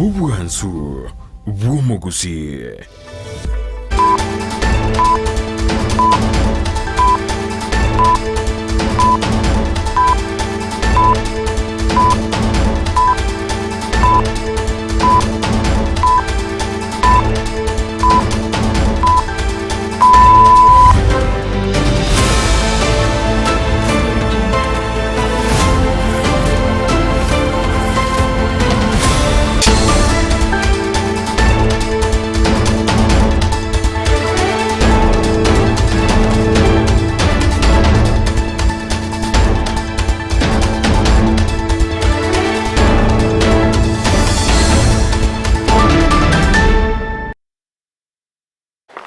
Obwansu bw'omogusii.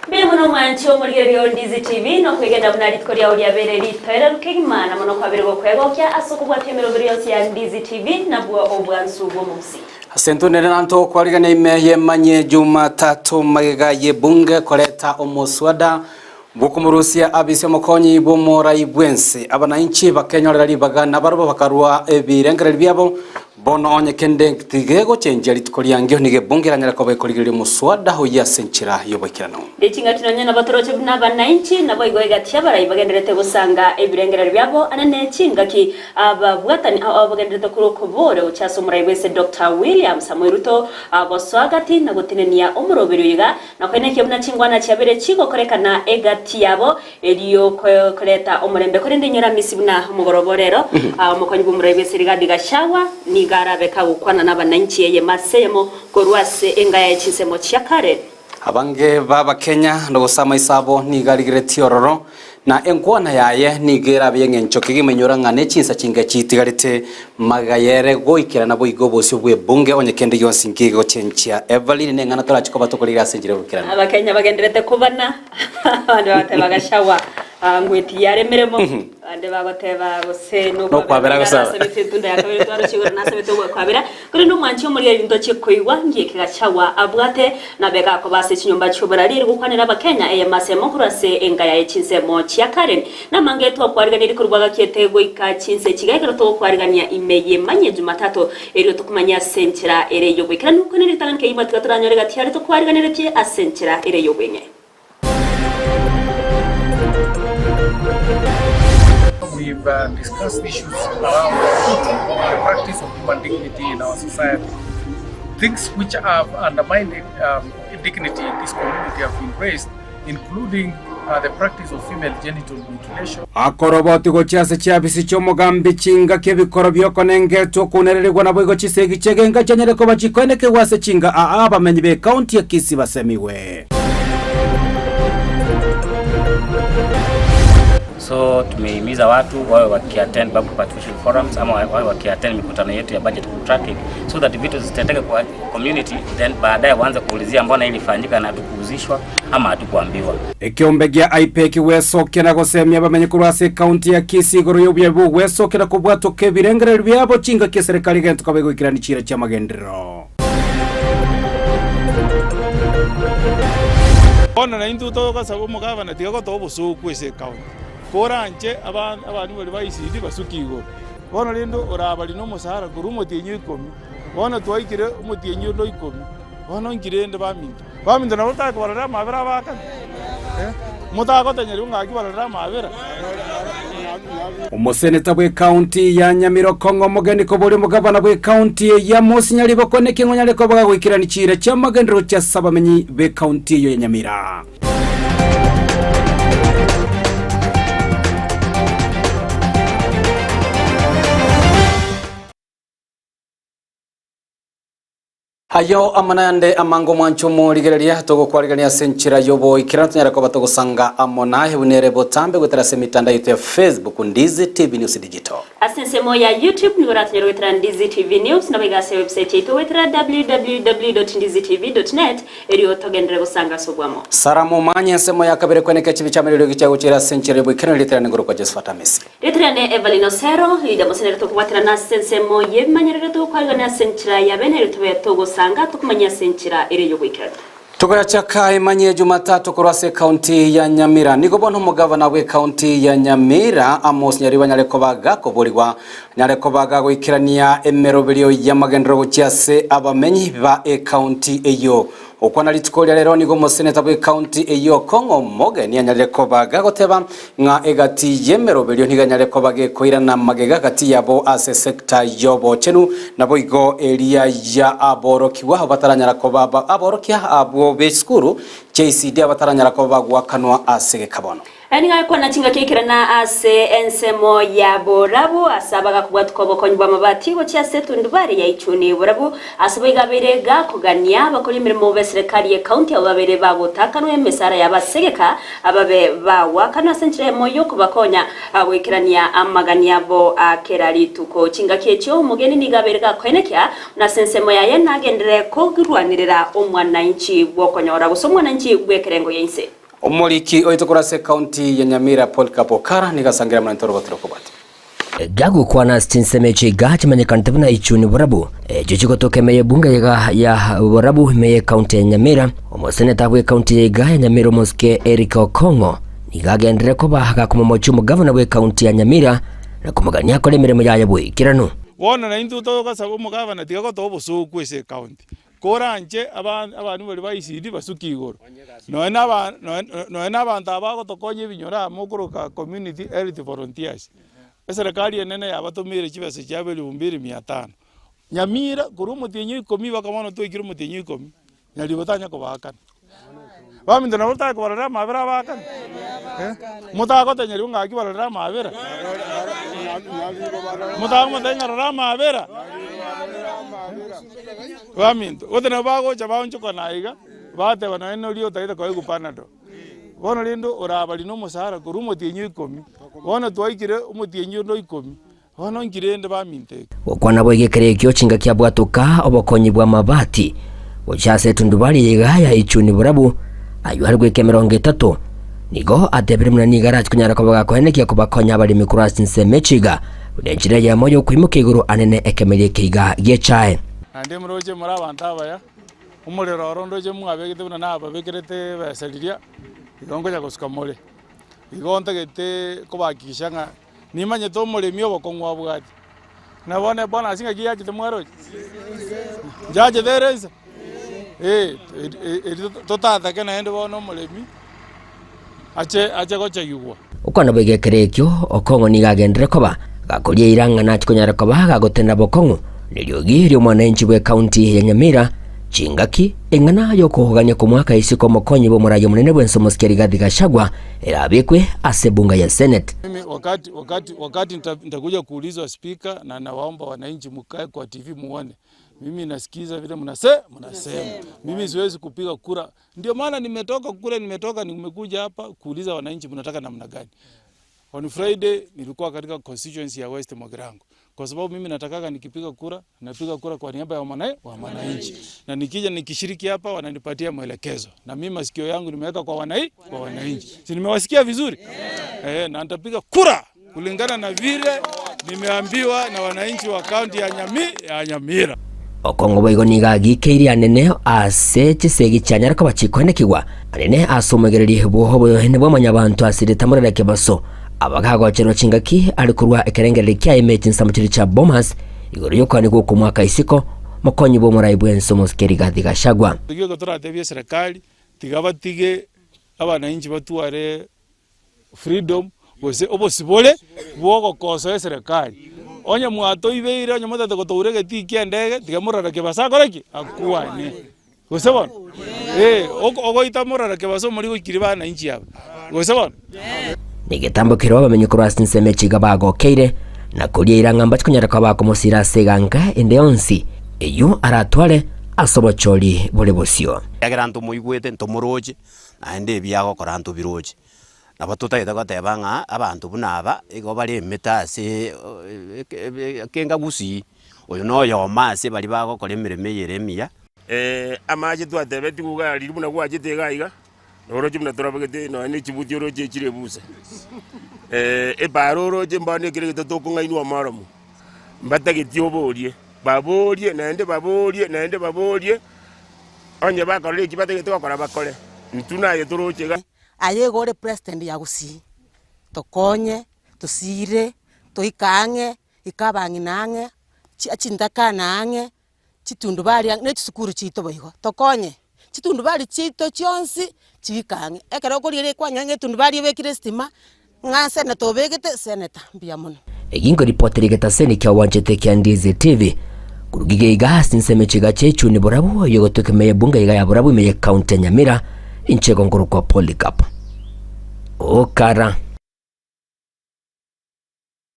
Mbuya mono omwanchi omorigereria o Ndizi TV nokwegena buna rituko riao riabeire ritoereru kegima na mono kwabire gokwegokia ase okobwatia emeroberi yonsi ya Ndizi TV nabwo obwansu bw'omogusii. Ase intwe nere nanto okwarigania ime y'emanyie Jumatatu magega y'ebunge koreta omoswada bw'okomorusia abisi omokonyi bw'omorai bw'ense. Abanainchi bakenyorera ribaga nabarabwo bakarua ebirengererio biabo Bono onye kende tigegochenchia rituko riangio, nigo ebunge eranyare koba ekorigereria omoswada oyio ase enchera y'oboikeranu. Ne chingaki nonya nabatoroche buna abanainchi, naboigo egati y'abarai bagendererete gosanga ebirengererio biabo ane ne chingaki ababwatani ao bagendererete korwa okobooria gochia ase omorai bw'ense Doctor William Samoei Ruto gosoa gati na gotenenia omoroberio oyo iga na koenekia buna chingwana chiabeire chigokorekana egati yabo Erio koreta omorembe. Korende inyora Hamisi buna omogoroba o rero, omokonyi bw'omorai bw'esirigari Gachagua nigo arabe kagokwana n'abananchi eyemo ase eyemo korwa ase enga yaye chinsemo chia kare. Abange b'Abakenya gose amaiso abo nigo arigeretie ororo, na enkwana yaye nigo erabe y'engencho kegima. Inyora ng'a ne chinsa chinke chitigarete magega y'ere goikerana boigo obosio bw'ebunge onye kende gionsi nkegochenchia. Evelyn neng'ana torache koba tokorire ase enchera y'ogoikerana. Abakenya bagendererete kobana. Abande bagoteba Gachagua ngwetigia are emeremo, abande bagoteba gose Nokwabera gosaba. nasabete etunda ya kabere twaroche igoro nasabete ogwekwabera. Korende omwanchi omoria ebinto achie koigwa ngieke Gachagua abwate nabe gakoba ase chinyomba chi'oborari eri gokwanera abakenya eyemo ase emo korwa ase enka yaye chinsemo chia Karen. Namange twakwariganirie korwa gakiete goika chinsa echi iga ekero togokwarigania ime y'emanyia Jumatatu erio tokomanyia ase enchera ere y'oboikeranu. Korende ritang'ani kegima tiga toranyore gati aria tokwariganeretie ase enchera ere y'obweng'e. We've uh, discussed issues around the practice of human dignity in our society. Things which have undermined um, dignity in this community have been raised, including uh, the practice of female genital mutilation. Akoroboti gochia ase chiafisi chi'omogambi chingaki ebikoro bi'okonengetwa okounererigwa naboigo chisegi chi'egenka chianyare koba chikoenekigwa ase chinga aa abamenyi b'ecounty ya Kisii basemigwe. So tumehimiza watu wawe wakiattend public participation forums ama wawe wakiattend mikutano yetu ya budget tracking so that vitu zisitendeke kwa community then baadaye waanze kuulizia mbona ilifanyika na hatukuhusishwa ama hatukuambiwa. Ekeombe gia IPEC gwesokia na gosemia abamenyi korwa ase ekaunti ya Kisii igoro y'obuya bw'ogwesokia na kobwatoka ebirengererio biabo chingaki eserekari egento koba egoikerania chiira chi'amagenderero. Bono naintwe togasaba omogabana tiga gotoa obosooku ase ekaunti, koranche abana baria ba ECD basuke igoro. Bono rende orabarie nomosara korwa omotienyi o ikomi, bono twaikire omotienyi onde o ikomi, bono inki rende baminto? Baminto nabo totake kobarorera amabera abaakani? Eh, motagotenyeria ng'aki barorere amabera? Omoseneta bw'ecounty ya Nyamira Okong'o Omogeni koboria omogabana bw'ecounty eyio Amos Nyariboko naki ng'onyare koba gagoikerania chiira chi'amagenderero chia ase abamenyi b'ecounty eyio ya Nyamira. Ayio amo nayande amange omwancho omorigereria, togokwarigania ase enchera y'oboikeranu tonyare koba togosanga amo naye buna ere botambe goetera ase emitandao yaito ya Facebook, Ndizi TV News Digital. Ase ensemo ya YouTube nigo oratonyore goetera Ndizi TV News, naboigo ase ewebsite yaito goetera www.ndizitv.net erio togenderere gosanga ase obwamo. Sara Momanyi ensemo ya kabere kweneka echibi chiamereriogi gichia gochira ase enchera y'oboikeranu rietera nigoro kwa Josephat Amisi. Ritorane Evelyn Osero, Lydia Mosenere tokobwaterana ase ensemo y'ebimanyerero togokwarigania ase enchera ya bene erio tobe togosanga tokomanyia ase enchera ere y'ogoikeranu. Togoyachaka emanye Jumatatu korwa ase ekaunti ya Nyamira. Nigo bono omogavana bw'ekaunti ya Nyamira Amos Nyaribo anyare koba gakoborigwa anyare koba gagoikerania emeroberio y'amagenderero gochia ase abamenyi ba ekaunti eyio. Gokwana rituko ria rero nigo omoseneta bw'ekaunti eyio Okong'o Mogeni anyarire koba gagoteba ng'a egati y'emeroberio nigo anyare koba gekoirana magega gati yabo ase sector y'obochenu naboigo eria ya aborokigwa abwo bataranyara koba aborokia abwo b'esukuru chia ECD abataranyara koba bagoakanwa ase gekabono. Nigo agokwana chingaki ekerana ase ensemo ya borabu, ase abagakobwatuka obokonyi bw'amabati gochia ase etundubari ya Ichuni borabu, ase boigo abeire gakogania abakori emeremo b'eserekari y'ecounty abwo babeire bagotakanwa emesara yabo ase egeka babe bagoakanwa ase enchera eyemo y'okobakonya goikerania amagani abo a kera rituko. Chingaki echio omogeni nigo abeire gakoenekia buna ase ensemo yaye nagenderere korwanerera omwananchi bw'okonyora gose omwananchi bw'ekerengo ya inse. Omoriki oito korwa ase ekaunti ya Nyamira Polycarp Okara nigo asangire amarente oroboti rokobwatia. Gagokwana ase chinsemo echio iga chimanyekanete buna Ichuni Borabu, echio chigotoka ime y'ebunge iga ya Borabu ime y'ekaunti ya Nyamira. Omoseneta bw'ekaunti ya iga ya Nyamira omosike Eric Okong'o nigo agenderere koba gakomomochia omogavana bw'ekaunti ya Nyamira na komogania akore emeremo yaye boikeranu. Bono naintwe togasaba omogavana tiga gotoa obosooku ase ecounty. Koranche abana baria ba ECD basuke igoro, nonya na aba nonya na abanto aba bagotokonya ebinyoro aa mokoroka community health volunteers, eserekari enene yabatomeire chibesa chiabo elifu mbili mia tano. Nyamira korwa omotienyi o ikomi mpaka bono twaikire omotienyi o ikomi, nyaribo tanya kobaakana. Baminto nabo tari kobarorera amabera abaakane? Motagotebia nyaribo ng'aki barorere amabera? Motagomotebi ng'a rora amabera? Baminto, gose nabo bagocha baonchokana aiga, bateba nonye noria otagete koegwa panadol. Bono rende orabari na omosara korwa omotienyi o ikomi, bono twaikire omotienyi onde o ikomi, bono inki rende baminto eke? Gokwana boigo ekero ekio chingaki abwatoka obokonyi bw'amabati gochia ase etundubari ya iga ya Ichuni Borabu, ayio are goika emerongo etato. Nigo atebire buna nigo arache konyara koba gakoenekia kobakonya abaremi korwa ase chinsemo echi iga, buna enchera eyemo y'okoimoka igoro anene ekemeria eke iga gi'echae. Naende mroche more abanto abaya, omorero oro ndoche mwabegete buna nababekerete ebesa riria, igo nkonya gosuka more. Igo ntagete kobahakikisha ng'a nimanyete omoremi obokong'u abwate. Na bono ebonus ng'aki yachete mwaroche? Nchachete ere inse? Eh, eri totatake naende bono omoremi ache ache gochegigwa. Okwana boigo ekero ekio, Okong'o nigo agenderere koba gakoria eira ng'a nache konyara koba gagotenena bokong'u neriogi ri'omwananchi bw'ecounty ya Nyamira, chingaki, eng'ana y'okogania komoaka isiko omokonyi bw'omorai omonene bw'ense omosike Rigathi Gachagua erabekwe ase ebunga ya Senate. Mimi wakati wakati wakati nitakuja kuulizwa spika na nawaomba wananchi mkae kwa TV muone mimi nasikiza vile mnase mnasema mimi siwezi kupiga kura ndio maana nimetoka kule nimetoka nimekuja hapa kuuliza wananchi mnataka namna gani On Friday nilikuwa katika constituency ya West Mogirango kwa sababu mimi natakaga nikipiga kura napiga kura kwa niaba ya wana wa wananchi, na nikija nikishiriki hapa wananipatia mwelekezo, na mimi masikio yangu nimeweka kwa wanai kwa wananchi, si nimewasikia vizuri eh? Na nitapiga kura kulingana na vile nimeambiwa na wananchi wa kaunti ya Nyami ya Nyamira. Okong'o boigo nigo agikeirie anene ase chisegi chianyare koba chikoenekigwa, anene ase omoigereria bw'oboyohene bwa mwanyabanto ase ritamore ria kebaso, abagagocherwa chingaki are korwa ekerengererio kiaye ime chinsemo chiria chia Bomas, igoro y'okoanigwa okw'omwaka isiko, mokonyi bw'omorai bw'ense omosike Rigathi Gachagua. Nigo toratebie eserekari tiga batige abananchi batware freedom gose obosibore bw'ogokosoa eserekari. Onye mwatoibeire onye motagete gotoura egetii kia endege tiga morara kebasa akore ki? Akwane. Gose bono? Eh, ogoita morara kebasa omori goikiri bananchi aba. Gose bono? Negetambo keria abamenyi korwa ase ensemo echi iga bagokeire, na koria eira ng'a mbache konyara koba bakomosira ase eganka ende yonsi eyio aratware ase obochori bore bosio. Ekiagera ntomoigwete, ntomoroche, naende ebi agokora ntobiroche. Nabo totagete goteba ng'a abanto buna aba, igo bare emete ase ekenga gusii, oyo na oyomo ase baria bagokora emeremo eye ere emiya. Amache twatebetigwe iga riria buna gwachete iga iga, noroche buna torabegete nonya ne chibuti oroche echire ebusa. Epaara oroche mbano ekere egento tokong'ainwa omoromo, mbatageti oborie, baborie naende baborie naende baborie. Onye bakorire eki batagete gokora bakore, intwe naye toroche iga. Aye igo ore president ya Gusii, tokonye, tosire, toike ang'e, ika abang'ina ang'e, chintakana ang'e, chitundubari ang'e, na chisukuru chiaito boigo, tokonye. Chitundubari chiaito chionsi chiike ang'e, ekero okorigereria kwanyora ng'a etundubari ebekire estima, ng'a senator obegete, senator, mbuya mono. Egingo ripoti rigetaseni kia wanchete kia Ndizi TV. Kurugiga iga ase ensemo echigacha echuni borabu oyo gotoka ime y'ebunge iga ya borabu ime ye county ya Nyamira inche gongorokwa Polycarp. Okara.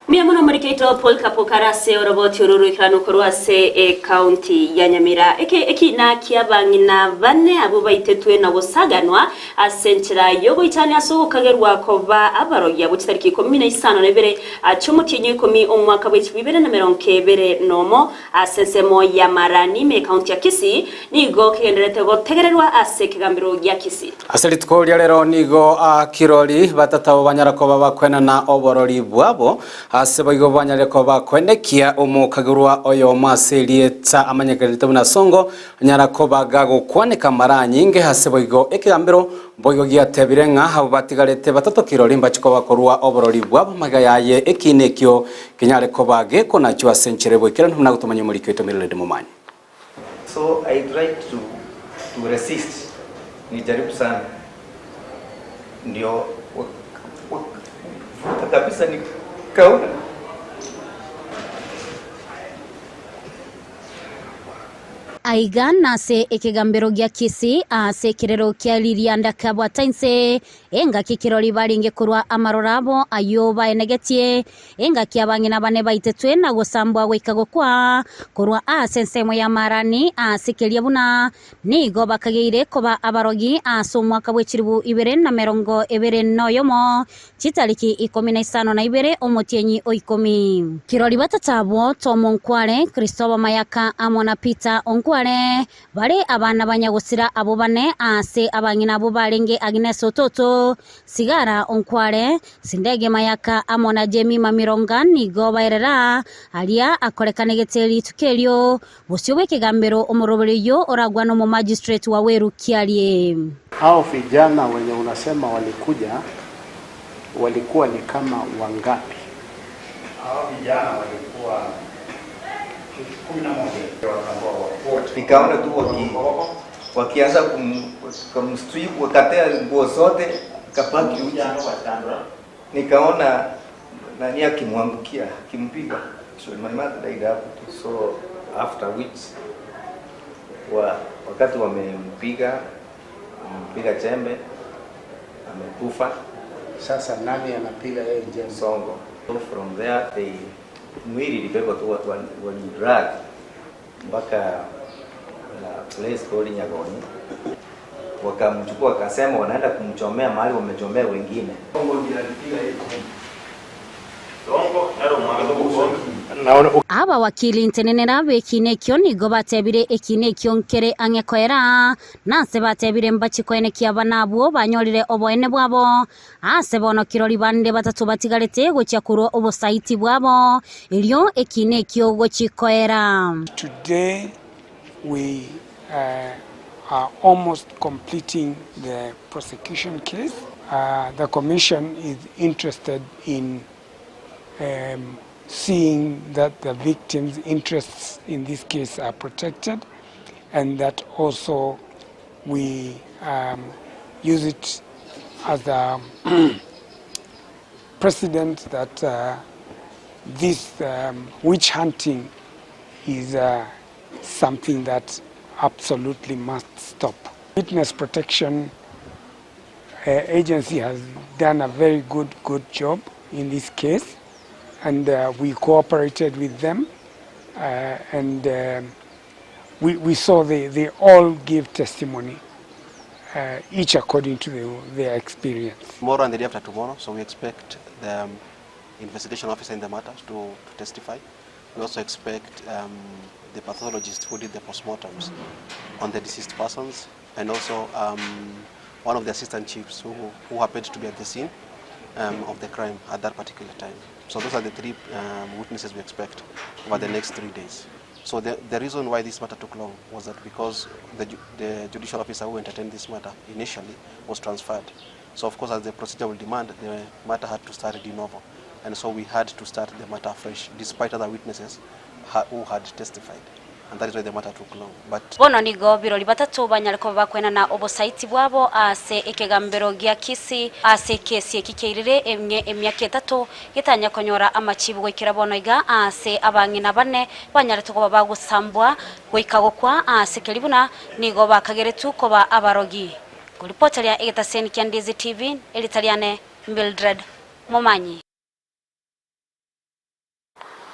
Mbuya mono omorikeito Paul Kapokara ase oroboti oro roikeranu korwa ase ecounty ya Nyamira. Eke ekina kiabang'ina bane abwo baitetwe na gosaganwa ase enchera y'ogoichania ase ogokagerwa koba abarogi abwo chitariki 15 chi'omotienyi o ikomi omwaka bwe chilifu ibere na merongo ebere nomo ase ensemo ya Marani ime ecounty ya Kisii nigo kegendererete gotegererwa ase ekegambero gia Kisii. Ase rituko ria rero nigo kirori batatabo banyara koba bakwenana oborori bwabo, ase boigo banyare koba bakoenekia omokagerwa oyomo ase erieta amanyekanete buna Songo, anyara koba gagokwaneka mara anyinge. Ase boigo ekegambero boigo giatebire ng'a abwo batigarete batato kirori mbache koba korua oborori bwabo magega yaye ekiina ekio kenyare koba gekonachwa ase enchera y'oboikeranu buna gotomanya omoriki oito Mildred Momanyi. So I tried to to resist, nilijaribu sana ndio wakavuta kabisa nikaona Aiga nase ekegambero gia Kisii ase ekerero kia ririanda kiabwata inse, engaki kirori barenge korwa amaroro abo ayio baenegetie, Engaki abang'ina bane baitetwe na gosambwa goika gokwa korwa ase ensemo y'amarani ase keria buna nigo bakageire koba abarogi ase omwaka bwe chilifu ibere na merongo ebere noyomo, chitariki ikomi na isano na ibere omotienyi o ikomi. Kirori batato abwo, Tom Onkware, Christopher Mayaka amo na Peter Onkware, Bare abana ba nyagosira abwo bane aase abang'ina abwo barenge Agnes Ototo, Sigara Onkware, Sindege Mayaka amo na Jemima Mironga nigo baerera aria akorekanegete rituko erio bosio bw'ekegambero omoroberi oyio oragwane omomagistrate wa Weru Kiarie. Hao vijana wenye unasema walikuja walikuwa ni kama wangapi? Hao vijana walikuwa 11. Nikaona tu waki, wakianza kum, kumstrip wakatea nguo zote akabaki uchi. Nikaona nani akimwangukia akimpiga. So my mother died hapo tu. So after which wa, wakati wamempiga mpiga chembe amekufa. Sasa nani anapiga yeye jembe? Songo. So from there they mwili ilibebwa tu watu walidrag mpaka na place called Nyagonyi, wakamchukua wakasema wanaenda kumchomea mahali wamechomea wengine. Abawakili ntenenera b'ekiina ekio nigo batebire ekiina ekio nkere ang'e koera, na ase batebire mbachie koenekia abana abwo banyorire oboene bwabo. Ase bono kirori bande batato batigarete gochia korwa obosaiti bwabo, erio ekiina ekio gochia koera. Today we are almost completing the prosecution case. The commission is interested in seeing that the victims' interests in this case are protected and that also we um, use it as a precedent that uh, this um, witch hunting is uh, something that absolutely must stop. Witness Protection uh, Agency has done a very good, good job in this case, and uh, we cooperated with them, uh, and we, we saw they, they all give testimony, uh, each according to the, their experience. Tomorrow and the day after tomorrow, so we expect the um, investigation officer in the matter to, to testify. We also expect um, the pathologist who did the postmortems on the deceased persons and also um, one of the assistant chiefs who, who happened to be at the scene um, of the crime at that particular time. So those are the three um, witnesses we expect over the next 3 days. So the, the reason why this matter took long was that because the, the judicial officer who entertained this matter initially was transferred. So of course, as the procedure will demand, the matter had to start de novo. And so we had to start the matter afresh, despite other witnesses ha, who had testified. And that is why the matter took long. But Bono nigo birori batato banyare koba bakwenana obosaiti bwabo ase ekegambero gia Kisii ase ekesi eki kiairire emng'e emiaka etato getanya konyora amachibu goikera bono iga ase abang'ina bane banyarete koba bagosambwa goika gokwa ase keria buna nigo bakageretwe koba abarogi. Nkoripoteria egetaseni kia Ndizi TV, erita riane Mildred Momanyi.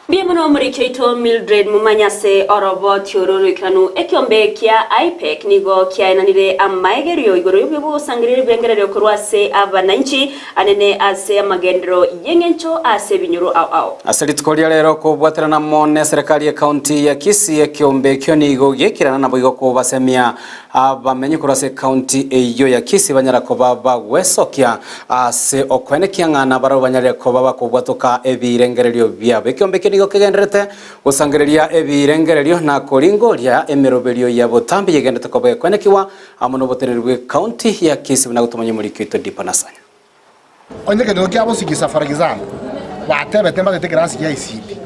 Mbuya mono omoriki oito Mildred Momanyi ase oroboti oro oroikeranu. Ekiombe kia IPEC nigo kiaenanire amaegerio igoro y'obuya bw'ogosangereria ebirengererio korwa ase abananchi anene ase amagenderero y'eng'encho ase ebinyoro ao ao. Ase rituko ria rero kobwaterana amo neserekari y'ecounty ya Kisii ekiombe ekio nigo giekirana naboigo kobasemia Abamenyi korwa ase ekaunti eyio ya Kisii banyara koba bagwesokia ase okoenekia ng'a nabarabwo banyarire koba bakobwatoka ebirengererio biabo. Ekiombe ekio nigo kegendererete gosangereria ebirengererio na koringoria emeroberio ya botambe yegenderete koba ekoenekigwa amo noboteneneri bw'ekaunti ya Kisii buna gotomanya omoriki oito Dipa Nasanya. Onye ekenyoro kia bosigisa for example, batebete mbatete ekerasi gia ECD,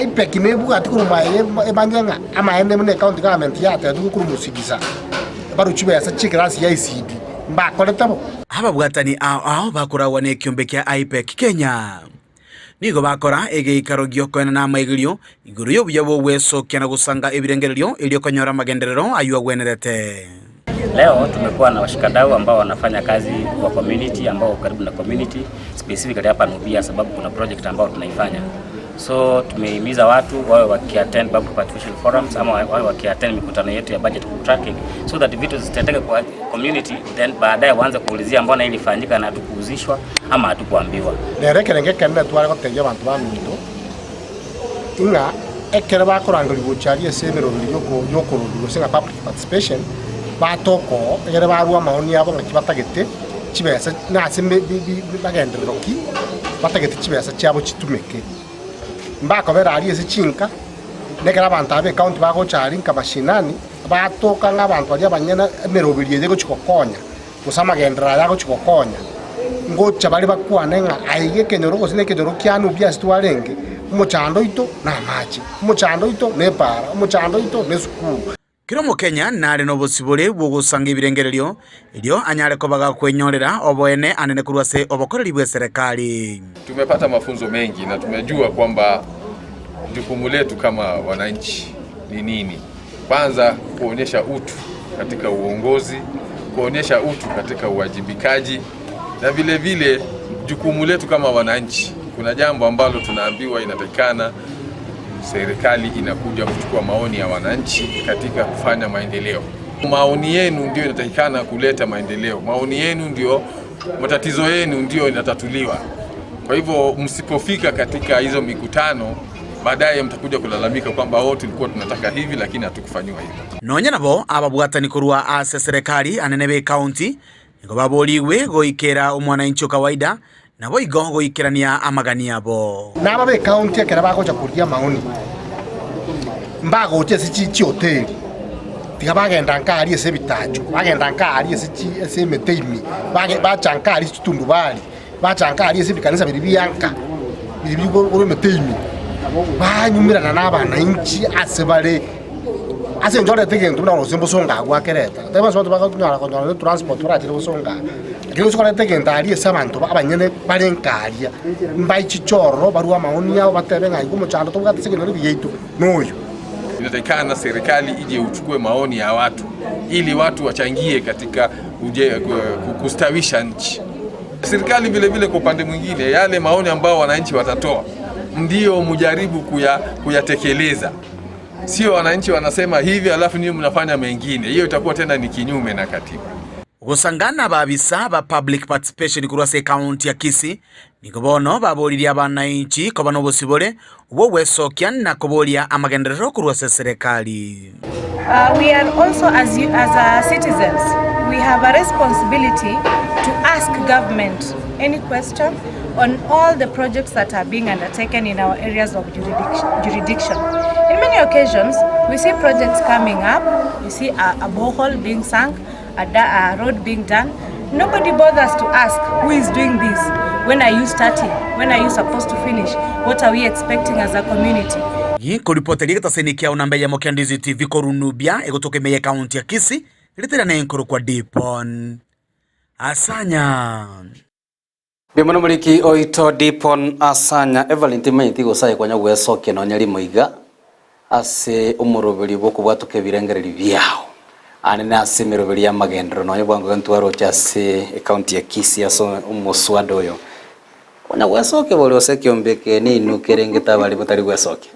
IPEC nebwati korwa maye emanye ng'a amaene buna ecounty government yatebetigwe korwa mosigisa barwe chibesa chia ekerasi gia ECD mbakorete bo. Ababwatani ao ao bakoragwa nekiombe kia IPEC Kenya nigo bakora egeikaro gi'okoenana amaigerio igoro y'obuya bw'ogwesokia na gosanga ebirengererio erio konyora amagenderero ayio agwenerete. Leo tumekuwa na washikadau ambao wanafanya kazi kwa community ambao karibu na community specifically hapa Nubia, sababu kuna project ambao tunaifanya. So tumehimiza watu wawe wakiattend public participation forums ama wawe wakiattend mikutano yetu ya budget tracking so that vitu zitendeke kwa community, then baadaye waanze kuulizia mbona hili ilifanyika na hatukuhusishwa ama hatukuambiwa. Nere ekerengo ekenene tware gotebia abanto baminto, ng'a ekero bakorangerigwa gochia aria ase emeroberi y'okororigwa gose ng'a public participation, batoka oo, egere barue amaoni abo ng'aki batagete chibesa na ase magenderero ki batagete chibesa chiabo chitumeke. Mbakobera aria ase chinka, na ekero abanto aba b'ecounty bagocha aria nka mashinani, batoka ng'a abanto baria abanyene emeroberi eye egochia gokonya, gose amagenderero aya agochia gokonya, ngocha bare bakwane ng'a aiga ekenyoro gose na ekenyoro kiane obuya ase twarenge, omochando oito namache, omochando oito nepaara, omochando oito nesukuru. Kera Omokenya nare nobosibore bw'ogosanga ebirengererio, erio anyare koba gakwenyorera oboene anene korwa ase obokoreri bw'eserekari. Tumepata mafunzo mengi na tumejua kwamba jukumu letu kama wananchi ni nini. Kwanza kuonyesha utu katika uongozi, kuonyesha utu katika uwajibikaji na vile vile jukumu letu kama wananchi, kuna jambo ambalo tunaambiwa inatakikana serikali inakuja kuchukua maoni ya wananchi katika kufanya maendeleo. Maoni yenu ndio inatakikana kuleta maendeleo, maoni yenu ndio, matatizo yenu ndio inatatuliwa. Kwa hivyo msipofika katika hizo mikutano, baadaye mtakuja kulalamika kwamba oh, tulikuwa tunataka hivi lakini hatukufanyiwa hivyo. Nonya nabo ababwatani korwa ase serekari anene b'ecounty nigo baborigwe goikera omwananchi o kawaida Naboigo goikerania amagani abo. Na aba b'ecounty ekero bagocha korigia amaoni, mbagocha ase chihoteli, tiga bagenda nka aria ase ebitacho, bagenda nka aria ase chi ase emete ime, bage bacha nka aria chitundubari, bacha nka aria ase ebikanisa biria bia nka, biria biri korwa emete ime, banyumerana na abananchi ase bare. Ase eng'encho orete egento buna gose mbosongo agwo akereta, tari bonsi abanto bakonyara konyora ne transport barachire bosongo aa, lakini gose koreta egento aria ase abanto abanyene bare nka aria, mbaichiche ororo barue amaoni abo batebe ng'a igo omochando tobwate ase ekenyoro eke giaito noyo. Inatakikana serikali ije uchukue maoni ya watu ili watu wachangie katika uje, kustawisha nchi. Serikali vile vile kwa upande mwingine, yale maoni ambao wananchi watatoa ndio mujaribu kuyatekeleza Sio wananchi wanasema hivi alafu nyinyi mnafanya mengine, hiyo itakuwa tena ni kinyume na katiba. Gosangana ababisa ba public participation korwa ase ekaunti ya Kisii nigo bono baboririe abanainchi koba nobosibore bw'ogwesokia na koboria amagenderero korwa ase eserekari. We are also as, you, as uh, citizens, we have a responsibility to ask government any question on all the projects that are being undertaken in our areas of jurisdiction. many occasions, we see projects coming up, we see a, a borehole being sunk, a, a road being done. Nobody bothers to ask who is doing this, when are you starting, when are you supposed to finish, what are we expecting as a community. Ginkoripoteria egetaseni kiao namba eyemo kia Ndizi TV korwa Nubia egotoka ime y'ekaunti ya Kisii, ritera nenkoro kwa Dipon Asanya. Mbuya mono moriki oito Dipon Asanya. Evelyn timanyeti gose aye kwanya gwesokia nonya rimo iga ase omoroberi bw'okobwatoka ebirengererio biao. Aane nase emeroberi y'amagenderero nonya bwango iga ntwaroche ase ecounty ya Kisii ase omoswada oyo. Konya gwesokia bori ase ekiombe eke ninwe kerengete abare botari gwesokia.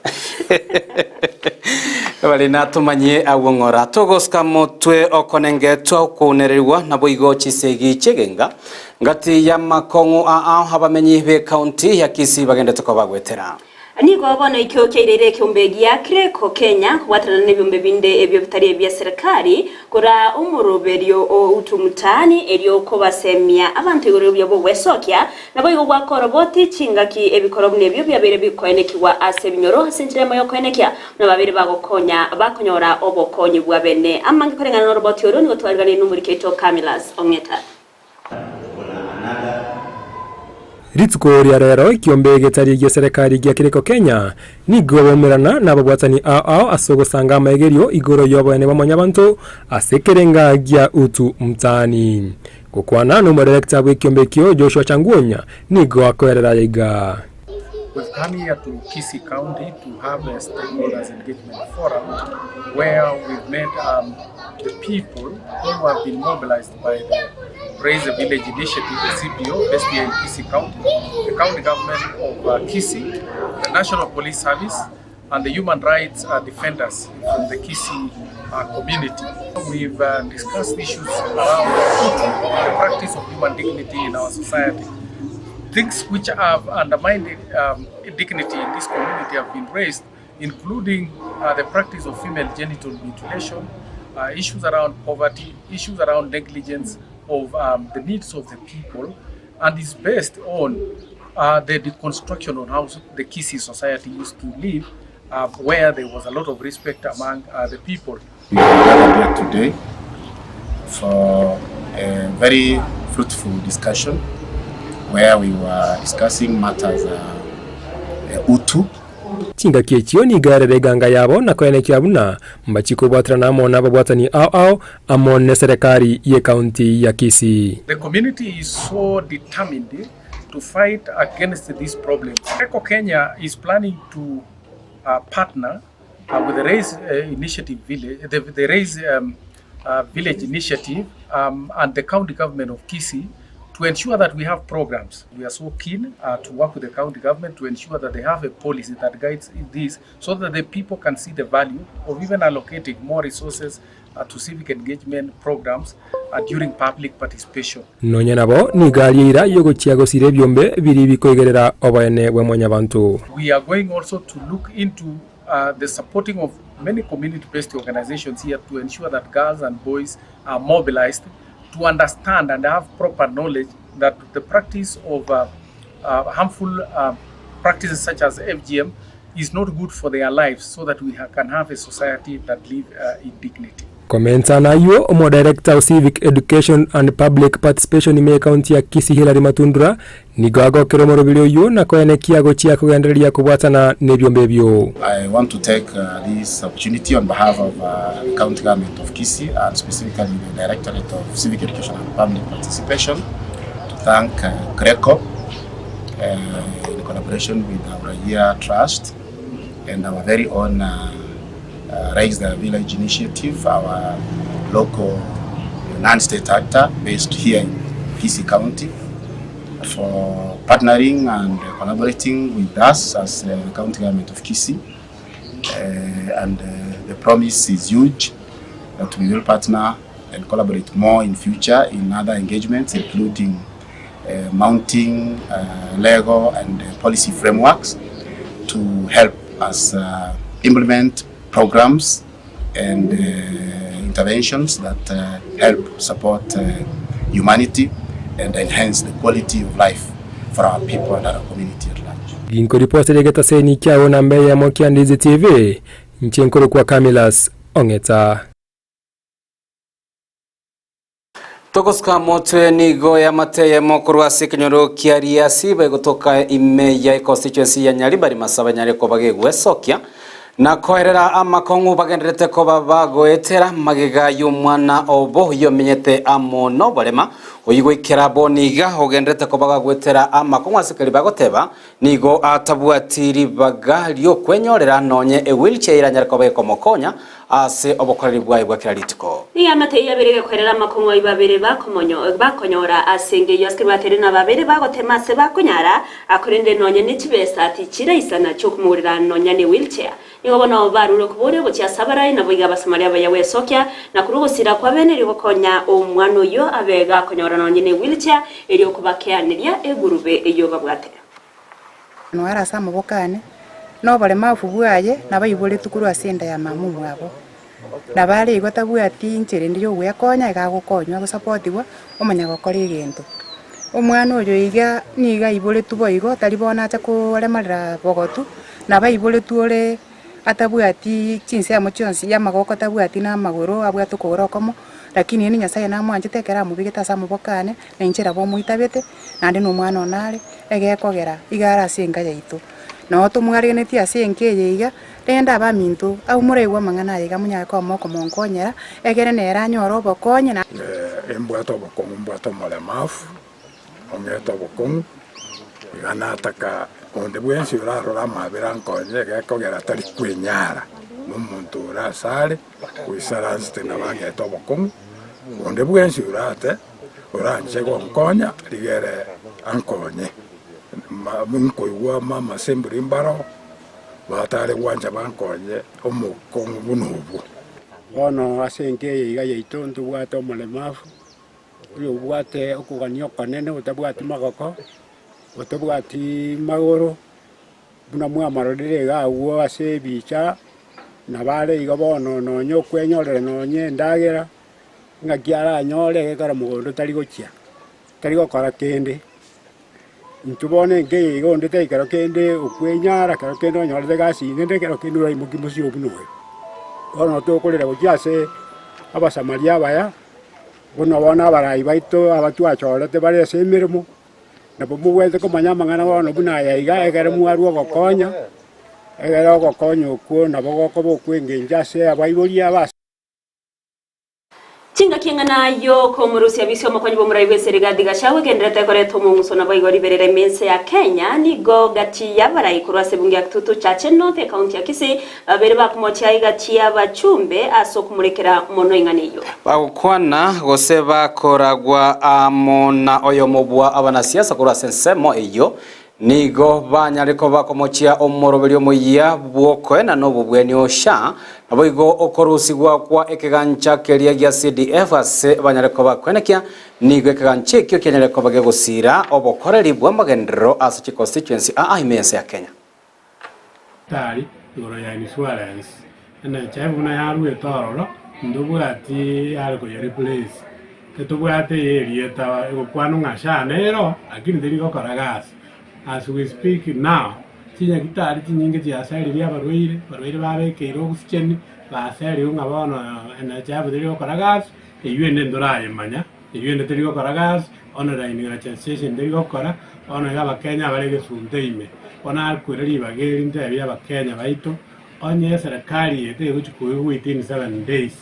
Bari natomanyie agwo ng'ora togosuka motwe okonengetwa okounererigwa naboigo chisegi chi'egenga ngati y'amakong'u aao abamenyi b'ecounty ya Kisii bagendete koba bagwetera. Nigo bono ekio kiaireire ekeombe gia Kireko Kenya kobwatanana nebiombe binde ebio bitari ebia serikali koraa omoroberio o Utu Mtaani erio kobasemia abanto igoro y'obuya bw'ogwesokia naboigo goaka oroboti chingaki ebikoro buna ebio biabeire bikoenekigwa ase ebinyoro ase enchera emo y'okoenekia buna babeire bagokonya bakonyora obokonyi bwabene amange koreng'ana noroboti oro nigo twariganirie nomoriki oito Camillus Ong'eta. Rituko ria rero ekiombe getari gia serekari gia Kireko Kenya nigo baumerana nababwatani ao ao ase ogosanga amaegerio igoro y'oboene bwa mwanyabanto ase ekerenga gia Utu Mtaani. Gokwana nomodirector bw'ekiombe ekio Joshua Changuonya nigo akoerera aya iga. We've come here to Kisii County to have a stakeholders engagement forum where we've met um, the people who have been mobilized by the Raise a Village Initiative, the CBO, based here in Kisii County, the county government of Kisii, the National Police Service, and the human rights uh, defenders from the Kisii uh, community. We've uh, discussed issues around the practice of human dignity in our society. Things which have undermined dignity in this community have been raised, including uh, the practice of female genital mutilation, uh, issues around poverty, issues around negligence of um, the needs of the people, and is based on uh, the deconstruction on how the Kisii society used to live, uh, where there was a lot of respect among uh, the people. We are gathered here today for a very fruitful discussion where we were discussing matters uh, utu Chingaki echio nigo erere eganga yabo na koenekia buna mbachie kobwaterana amo nababwatani ao ao amo neserekari y'ecounty ya Kisii. The community is so determined to fight against these problems. Eco Kenya is planning to uh, partner uh, with the Raise uh, Initiative Village, the, the Raise um, uh, Village Initiative um, and the county government of Kisii to ensure that we have programs. We are so keen uh, to work with the county government to ensure that they have a policy that guides this so that the people can see the value of even allocating more resources uh, to civic engagement programs uh, during public participation. Nonya nabo nigo aria eira y'ogochia gosira ebiombe biria bikoigerera oboene bwa mwanyabanto. We are going also to look into uh, the supporting of many community-based organizations here to ensure that girls and boys are mobilized to understand and have proper knowledge that the practice of uh, uh, harmful uh, practices such as FGM is not good for their lives so that we ha can have a society that live uh, in dignity. Komenta nayio, Omodirector o Civic Education and Public Participation ime ekaunti ya Kisii Hillary Matundura nigo agokera omorobiri oyio na koenekia gochia kogendereria kobwatana nebiombe ebio. I want to take uh, this opportunity on behalf of uh, the county government of Kisii and specifically the Directorate of Civic Education and Public Participation to thank uh, CRECO uh, in collaboration with our Raia Trust and our very own uh, uh, Raise the Village Initiative, our local non-state actor based here in Kisii County for partnering and collaborating with us as uh, the county government of Kisii. Uh, and uh, the promise is huge that we will partner and collaborate more in future in other engagements, including uh, mounting uh, legal and uh, policy frameworks to help us uh, implement programs and uh, interventions that uh, help support uh, humanity and enhance the quality of life for our people and our community at large. Ginkoripoteria egetaseni kiao namba eyemo kia Ndizi TV, Inche nkorokwa Camillus Ong'eta. Togosuka motwe nigo eamate eyemo korwa ase ekenyoro kia Riasi bagotoka ime ya econstituency ya Nyaribari Masaba nyare koba gegwesokia na koerera amakong'u bagenderete koba bagoetera magega y'omwana obo oyomenyete amo noborema oyio goikera bono iga ogenderete koba gagoetera amakong'u ase keri bagoteba nigo atabwati ribaga riokwenyorera nonye ewheelchair eranyare koba gekomokonya ase obokoreri bwaye bwa kera rituko. Nigo eamate eyio yabere gekoerera amakong'u ayio babere bakomonyo bakonyora ase engencho ase batere na babere bagotema ase bakonyara, korende nonya ne chibesa tichiraisana chi'okomogorera nonya ne wheelchair. Nigo bono barure okoboria gochia ase abarai, naboigo Abasamaria abaya gwesokia, na korwa ogosira kwa bene erio gokonya omwana oyio abe gakonyora nonya ne wheelchair, erio kobakeaneria egurube eyio babwate. Noare ase amaboko aane, na oboremafu bwaye nabaiboretwe korwa ase enda ya mama omwabo. Nabo are igo tabwati inchera ende y'ogwekonya, iga agokonywa agosapotigwa, omanya gokora egento. Omwana oyo iga nigo aiboretwe boigo, tari bono acha koremarera bogotu, nabo aiboretwe ore atabwati chinsemo chionsi, ya amagoko tabwati na amagoro, abwate okogoro okomo, lakini ere Nyasaye namwanchete ekero amobegete ase amaboko ane, na inche nabo omoitabete, naende na omwana one are, egekogera iga are ase enka yaito. Noo tomwaregenetie ase enka eye iga, rende abaminto, abwo moraigwe amang'ana aya iga monyare koba mokomonkonyera, egere nere anyore obokonyi na. Embwate obokong'u mbwate omoremafu, ong'ete obokong'u, iga nataka onde bwensi orarore amabera ankonye egekogera tari kwenyara, na omonto ore asare, oisaransete nabo ang'ete obokong'u, onde bwensi orate oranche gonkonya rigere ankonye. Nkoigwa amasemburi mbaro, batare gwancha bankonye omokong'u buna obwo. Bono ase enka eye iga yaito ntobwate omoremafu, oyobwate okogania okonene otabwati magoko, otabwati magoro, buna mwamororire iga agwo ase ebicha, nabo are igo bono nonye okwenyorera nonye endagera, ng'aki aranyore egekero mogondo tari gochia, tari gokora kende. Intwe bono enka eye iga onde tari kero kende okwenyara, kero kende onyorete egasi ende, kero kende oraimokia mosio buna oyo. Bono tokorera gochia ase abasamaria abaya, buna bono abarai baito aba twachorete bare ase emeremo, nabo mobwenerete komanya amang'ana bono buna aya iga, ekero mwarwa ogokonya, ekero ogokonya okwo nabo gokoba okwengencho ase abaibori aba. Chingaki eng'ana y'okomorusia bisia omokonyi bw'omorai bw'ense Rigathi Gachagua egendererete koreta omong'uso naboigo riberera ime ense ya Kenya nigo gati y'abarai korwa ase ebunge ya Kitutu Chache North ekaunti ya Kisii babere bakomochia egati y'abachumbe ase okomorekera mono eng'ana eyio. Bagokwana gose bakoragwa amo na oyomo bwa abanasiasa korwa ase ensemo eyio, Nigo banyare koba komochia omoroberi omoyia bw'okoena nobobweni o SHA, naboigo okorusigwa kwa ekegancha keria gia CDF ase banyare koba koenekia nigo ekegancha ekio kianyare koba gegosira obokoreri bw'amagenderero ase chiconstituency aa ime y'ense ya Kenya. Tari igoro ya insurance, NHIF buna yaruete ororo, ntobwati are koye replace, tetobwate eye erieta egokwanwa ng'a SHA nero, lakini teri gokora gasi. As we speak now, chinyagitari chinyinge chiaseririe abarwaire, abarwaire babekeire oxygen, baserirwe ng'a bono NHIF teri gokora gasi, eywo ende ntorayemanya, eywo ende teri gokora gasi, online registration teri gokora, bono iga abakenya abare egesunte ime. Bono akwere ribaga eri ntebie abakenya baito, onye eserekari eye tegochi koigwa within 7 days,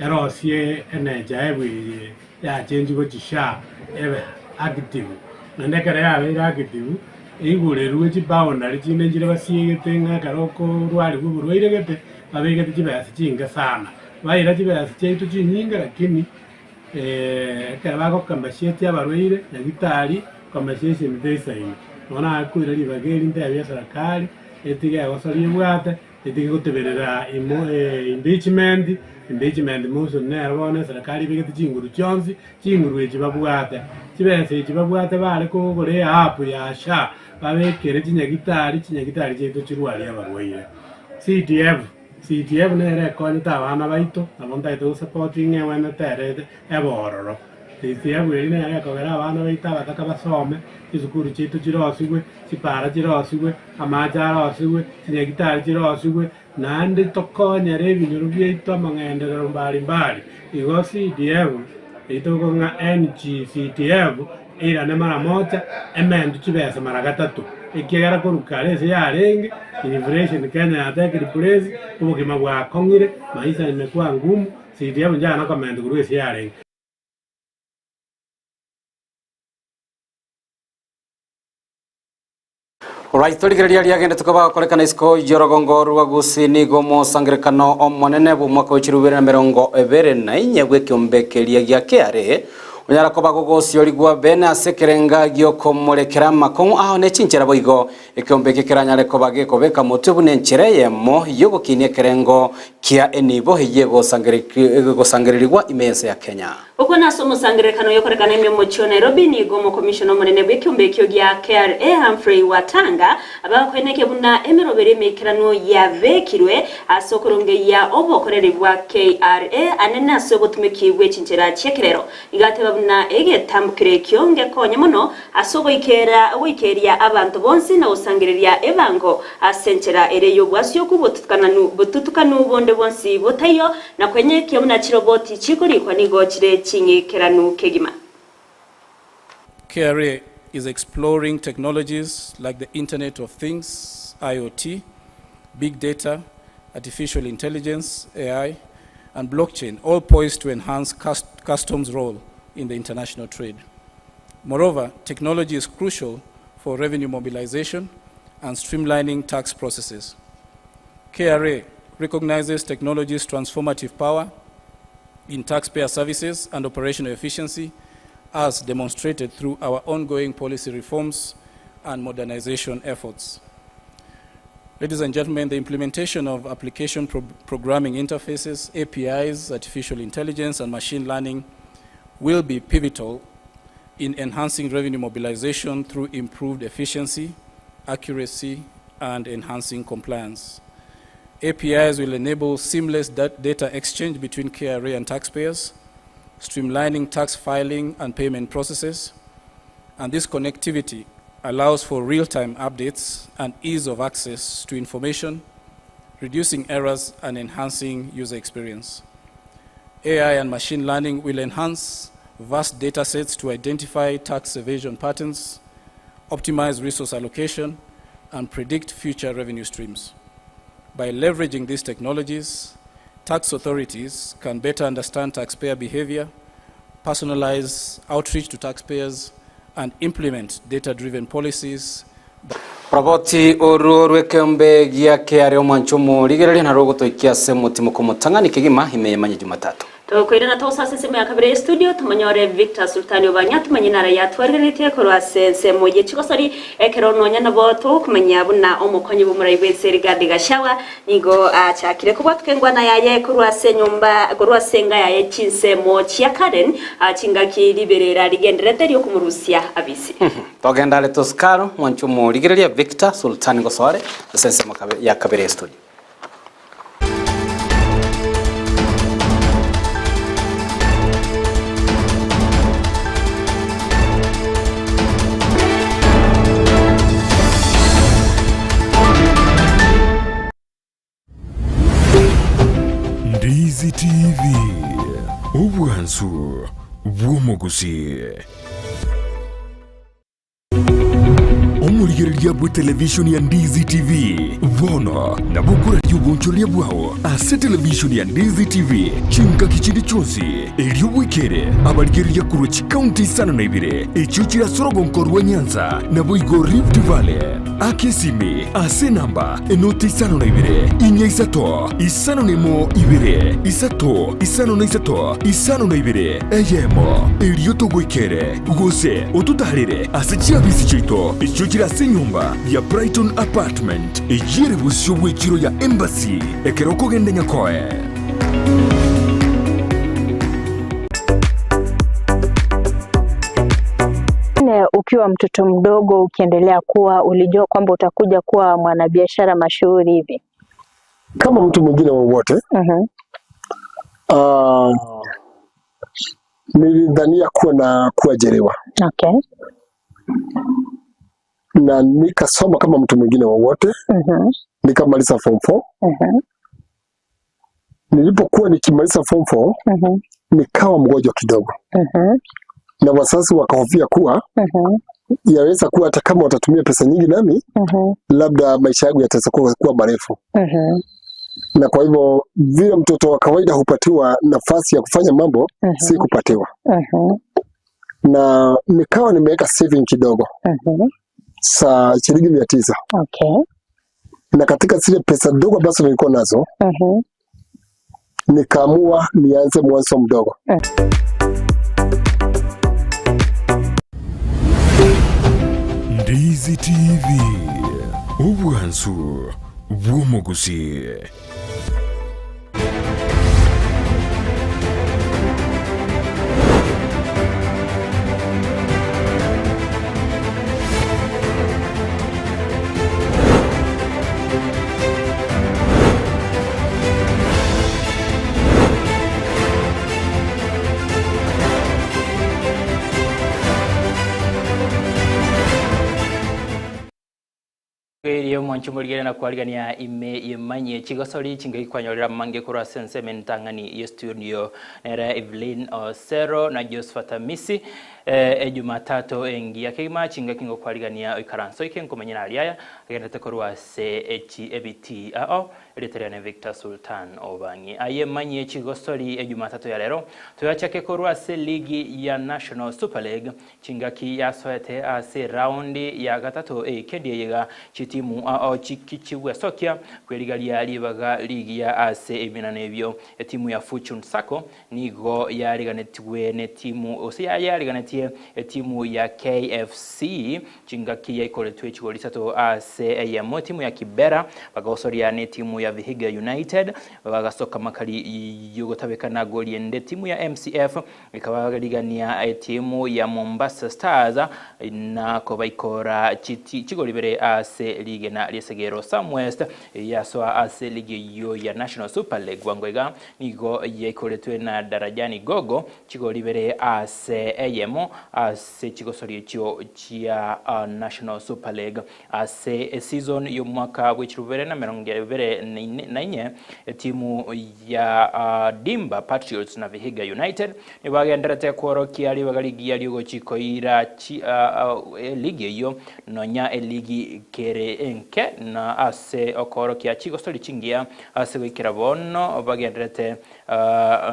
erosie NHIF eye yachenji gochi SHA ebe active, naende ekero yabeire active, eigurerwe chiboundary chinde nchire basiegete ng'a ekero okorwariwa oborwaire gete, babegete chibesa chinke sana. Baira chibesa chiaito chinyinge lakini ekero bagocompensate abarwaire nyagetari compensation teisaini. Bono nakoira ribaga eri ntebie eserekari, etige egosoria ebwate, etige goteberera imo impeachment, impeachment motion nero bono eserekari ebegete chinguru chionsi, chinguru echi babwate, chibesa echi babwate bare kogora eapp ya SHA, babekere chinyagitari, chinyagitari chiaito chirwarie abarwaire. CDF, CDF nere ekonyete abana baito, nabo ntagete gosupport ng'a egwenerete ere ebe ororo. CDF eri nere ekogera abana baito abataka basome, chisukuru chiaito chirosigwe, chipara chirosigwe, amache arosigwe, chinyagitari chirosigwe. Naende tokonyere ebinyoro biaito amang'enderero mbari mbari. Igo CDF eyio togokora ng'a NGCDF eirane mara moja ementwe chibesa mara gatato, ekiagera korwa kare ase yarenge inflation Kenya yatekire place, obogima bwakong'ire, maisha imekuwa ngumu, CDF nchana komentwa korwa ase yarenge. Alright, torigereria riagende tukoba gokorekana isiko y'orogongo rwa Gusii nigo omosangerekano omonene bw'omwaka wa 2024 bw'ekiombe keria gia KRA onyara koba gogosiorigwa bene ase ekerenga gi'okomorekera amakong'u ao ne chinchera boigo ekiombe eke keranyare koba gekobeka motwe buna enchera eyemo y'ogokinia ekerengo kia enibo eyio egosangererigwa ime y'ense ya Kenya. Okwo nase omosangererekano oyokorekana ime omochie o Nairobi, nigo omokomishona omonene bw'ekeombe ekio gia KRA Humphrey Watanga abakoenekia buna emeroberi emeikeranu yabekirwe ase okorongeyia obokoreri bwa KRA anene ase obotumeki bwe chinchera chi'ekerero. Nigo ateba buna egetambokero ekio ngekonye mono ase ogoikera ogoikeria abanto bonsi na gosangereria ebango ase enchera ere y'obwasioku botutukanu bonde bwonsi botaiyo Na kwenyekia buna chiroboti chikorikwa nigo chire ching'ikeranu kegima. KRA is exploring technologies like the Internet of Things, IoT, big data, artificial intelligence, AI, and blockchain, all poised to enhance customs' role in the international trade. Moreover, technology is crucial for revenue mobilization and streamlining tax processes. KRA recognizes technology's transformative power in taxpayer services and operational efficiency as demonstrated through our ongoing policy reforms and modernization efforts. Ladies and gentlemen, the implementation of application pro programming interfaces, APIs, artificial intelligence, and machine learning will be pivotal in enhancing revenue mobilization through improved efficiency, accuracy, and enhancing compliance. APIs will enable seamless data exchange between KRA and taxpayers, streamlining tax filing and payment processes. And this connectivity allows for real-time updates and ease of access to information, reducing errors and enhancing user experience. AI and machine learning will enhance vast data sets to identify tax evasion patterns, optimize resource allocation, and predict future revenue streams. By leveraging these technologies, tax authorities can better understand taxpayer behavior, personalize outreach to taxpayers, and implement data-driven policies. Roboti oruo rw'ekeombe gia KRA omwancho omorigereria narwo ogotoikia ase omotimoko omotang'ani kegima ime y'emanye Jumatatu. Tokoirana togosoa ase ensemo ya kabere ye studio tomonyore Victor Sultani Obanya tomanye nara yatwarigeretie korwa ase ensemo ye chigosori ekero nonya nabo togokomanya buna omokonyi bw'omorai bw'ense Rigathi Gachagua nigo achakire kobwatuka engwana yaye korwa ase enyomba korwa ase enga yaye chinsemo chia Karen chingaki riberera rigendererete riokomorusia abisi. Togende are tosikaro mwanche omorigereria Victor Sultani gosoa are ase ensemo ya kabere ye studio. Ndizi TV, obwansu bw'omogusii. Omorigereria bw'etelevishoni ya Ndizi TV bono nabo okoraria obonchoreria bwao ase televishoni ya Ndizi TV chingaki chinde chionsi, erio bwekere abarigereria korwa chikaunti isano na ibere echio chire ase orogonko rwa Nyanza naboigo Rift Valley. Aka esimi ase enamba enoti isano na ibere, inya isato, isano na emo ibere, isato, isano na isato, isano na ibere, eyemo, erio togoikere, gose ototaarere ase chiabisi chiaito echio chire ase enyomba ya Brighton Apartment, eyio ere bosio bw'echiro ya Embassy, ekero okogenda Nyakoe. Ne ukiwa mtoto mdogo ukiendelea kuwa ulijua kwamba utakuja kuwa mwanabiashara mashuhuri hivi? Kama mtu mwingine wowote nilidhania kuwa na kuajiriwa. Na nikasoma kama mtu mwingine wowote. Nikamaliza form 4. Nilipokuwa nikimaliza form 4 nikawa mgonjwa kidogo. Na wazazi wakahofia kuwa yaweza kuwa hata kama watatumia pesa nyingi nami labda maisha yangu yataweza kuwa marefu. Na kwa hivyo vile mtoto wa kawaida hupatiwa nafasi ya kufanya mambo, sikupatiwa. Na nikawa nimeweka saving kidogo sa shilingi 900. Na katika zile pesa ndogo ambazo nilikuwa nazo nikaamua nianze mwanzo mdogo. Ndizi TV, obwansu bw'omogusi. Erio mwanche morigere na kwarigania ime yemanye chigosori chingaki kwanyorera mange korwa ase ensemo entang'ani ye studio nere Evelyn Osero na Josephat Amisi eh, ejumatatu engiya kegima chingaki ngokwarigania oikaranso ike nkomenya aria aya agendete korwa ase echi ebiti ao erieta riane Victor Sultan Obangi aye manye chigosori ejumatatu ya rero toyachake korwa ase ligi ya National Super League chingaki yasoete ase raundi ya gatato eikendi eyega chitimu ao chikichigwesokia kwerigaria ribaga ligi ya ase ebinano ebio etimu ya Fortune Sacco nigo yariganetiwe ne timu ose yariganetie etimu ya KFC chingaki yaikoretwe chigori isato ase eyemo etimu ya Kibera bagagosoria ne timu ya Vihiga United bagasoka makari yogotabekana gori ende timu ya MCF ikabarigania etimu ya Mombasa Stars na kobaikora chigori bere ase lige na riesegero Samwest yasoa ase ligi yo ya National Super League wangoiga nigo yaikoretwe na Darajani Gogo chigori bere ase eyemo ase chigosori echio chia National Super League ase season y'omwaka bw'echirubere na mirongo ibere na inye timu ya Dimba Patriots na Vihiga United nibagenderete kworokia ribaga rigiya riogochikoira ligi eyo nonya eligi kere enke na ase okorokia chigosori chingiya ase goikera bono bagenderete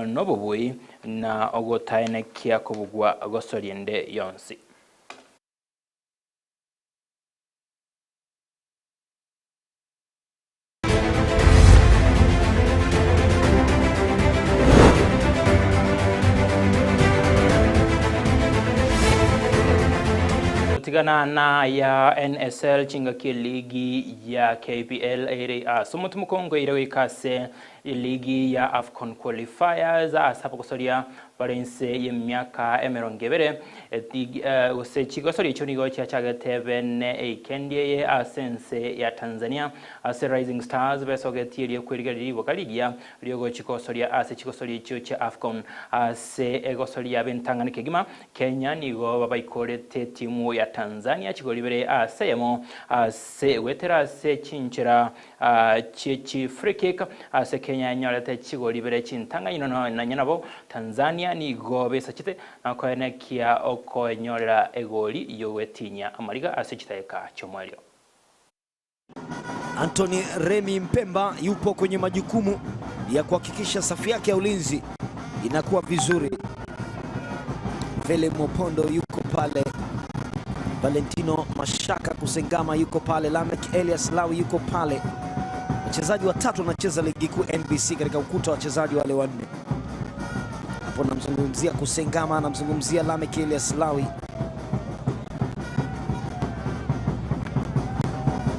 nobobui na ogotaenekia kobugwa gosori ende yonsi. Tigana na ya NSL chingaki ligi ya KPL ere ase mukongo ire goikase ligi ya AFCON qualifiers ase abagosoria barense y'emiaka emirongo ebere gose chigosori echio nigo chiachagete bene eikendi eye ase ense ya Tanzania ase Rising Stars besogetie riokwerigereria riboka rigiya riogochikosoria ase chigosori echio chia AFCON ase egosoria bentang'ani kegima Kenya nigo babaikorete timu ya Tanzania chigori bere ase eyemo ase goetera ase chinchera chi free kick ase Kenya yanyorete chigori bere chintang'ani nono nanya nabo Tanzania nigo besachete nakoenekia okoenyorera egori yogwetinya amariga ase chitaeka chiomwerio. Anthony Remy Mpemba yupo kwenye majukumu ya kuhakikisha safu yake ya ulinzi inakuwa vizuri. Vele Mopondo yuko pale, Valentino Mashaka Kusengama yuko pale, Lamek Elias Lawi yuko pale. Wachezaji watatu wanacheza ligi kuu NBC katika ukuta wa wachezaji wale wanne. Hapo namzungumzia Kusengama, namzungumzia Lamek Elias Lawi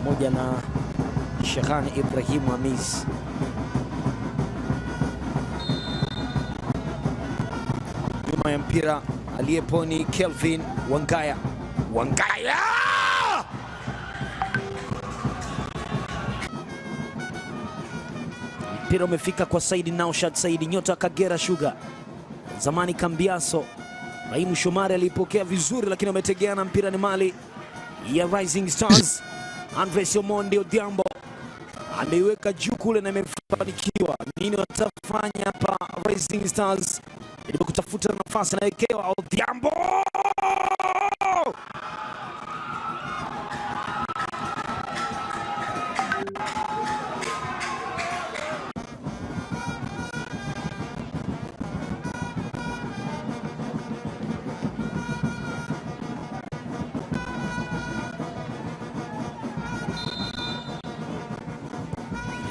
pamoja na Shekhani Ibrahim Hamis. Nyuma ya mpira aliyepo ni Kelvin Wangaya. Wangaya! Mpira umefika kwa Saidi Naushad Saidi, nyota wa Kagera Sugar, zamani Kambiaso. Rahimu Shomari alipokea vizuri, lakini ametegeana mpira ni mali ya Rising Stars. Andres Omondi Odhiambo ameiweka juu kule na imefanikiwa. Nini watafanya hapa Rising Stars? Jaribu kutafuta nafasi, anawekewa Odhiambo.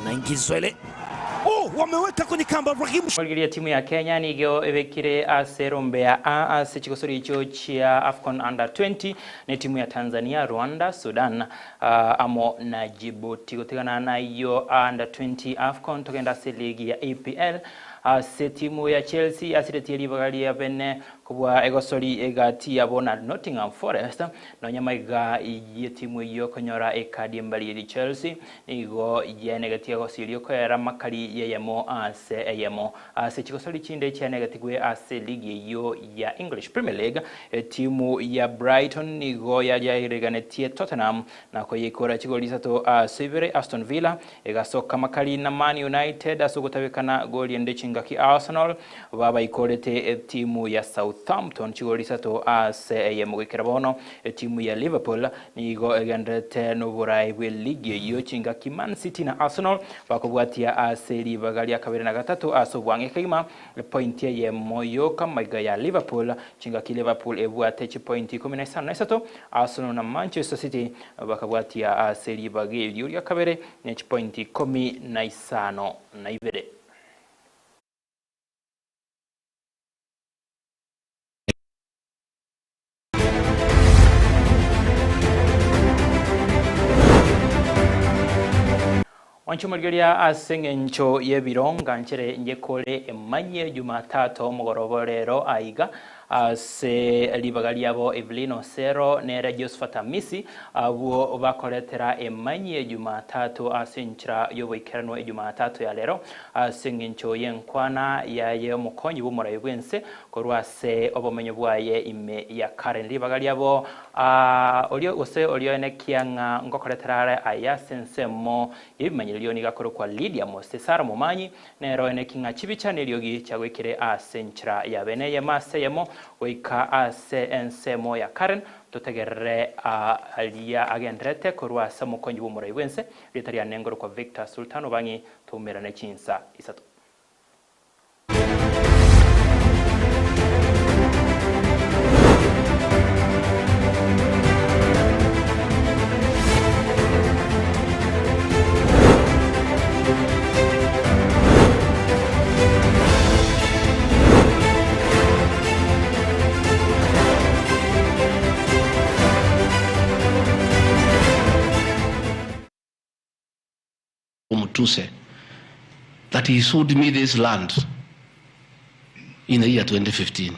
Inaingizwa ile. Oh, wameweka kwenye kamba Rahim Mwaligiria timu ya Kenya nigo ebekire ase rombe ya A ase chigosori icho chia AFCON Under 20 ne timu ya Tanzania, Rwanda, Sudan amo na Djibouti. Gotigana na iyo Under 20 AFCON togenda ase ligi ya EPL ase timu ya Chelsea asiretie ribaga ria bene kubwa egosori egati yabo na Nottingham Forest nonya maiga ye timu iyo konyora ekadi embari eri Chelsea nigo yenegetie gosirio koera makari yeyemo ase eyemo ase chigosori chinde chianegetigwe ase ligi iyo ya English Premier League timu ya Brighton nigo yariareganetie Tottenham nako yikora chigoli isato ase ibere Aston Villa egasoka makari na Man United ase ogotabekana goli ende chingaki Arsenal babaikorete timu ya Southampton chigoli isato ase eyemo gwikera bono timu ya Liverpool nigo egenderete n'oborai bwe ligi eyo chingaki Man City na Arsenal bakobwatia ase ribaga ria kabere na gatato ase obwang'e kegima point eyemo yoka maiga ya Liverpool chingaki Liverpool ebwate chipoint ikumi na isano na isato Arsenal na Manchester City bakabwatia ase ribaga erio ria kabere ne chipoint ikumi na isano na ibere. Wanchumarigeria ase eng'encho y'ebironga nchere njekore emanye Jumatatu omogoroba rero aiga ase ribaga riabo Evelyn Osero nere Josephat Amisi abwo bakoretera emanye Jumatatu ase enchera y'oboikeranwa Jumatatu ya rero ase eng'encho y'enkwana yaye omokonyi bw'omorai bwense korwa ase obomenyo bwaye ime ya Karen ribaga riabo orio gose orio enekia ng'a ngokoretera are aya ase ensemo y'ebimanyererio niga kwa Lydia Mose Sara Momanyi nero eneki ng'a chibicha neriogi chiagwekire ase enchera ya bene eyemo ase eyemo goika ase ensemo ya Karen totegerere aria agenderete korwa ase omokonyi bw'omorai bwense rieta riane ngorokwa Victor Sultan Obangi toumerane chinsa isato. Mutuse, that he sold me this land in the year 2015.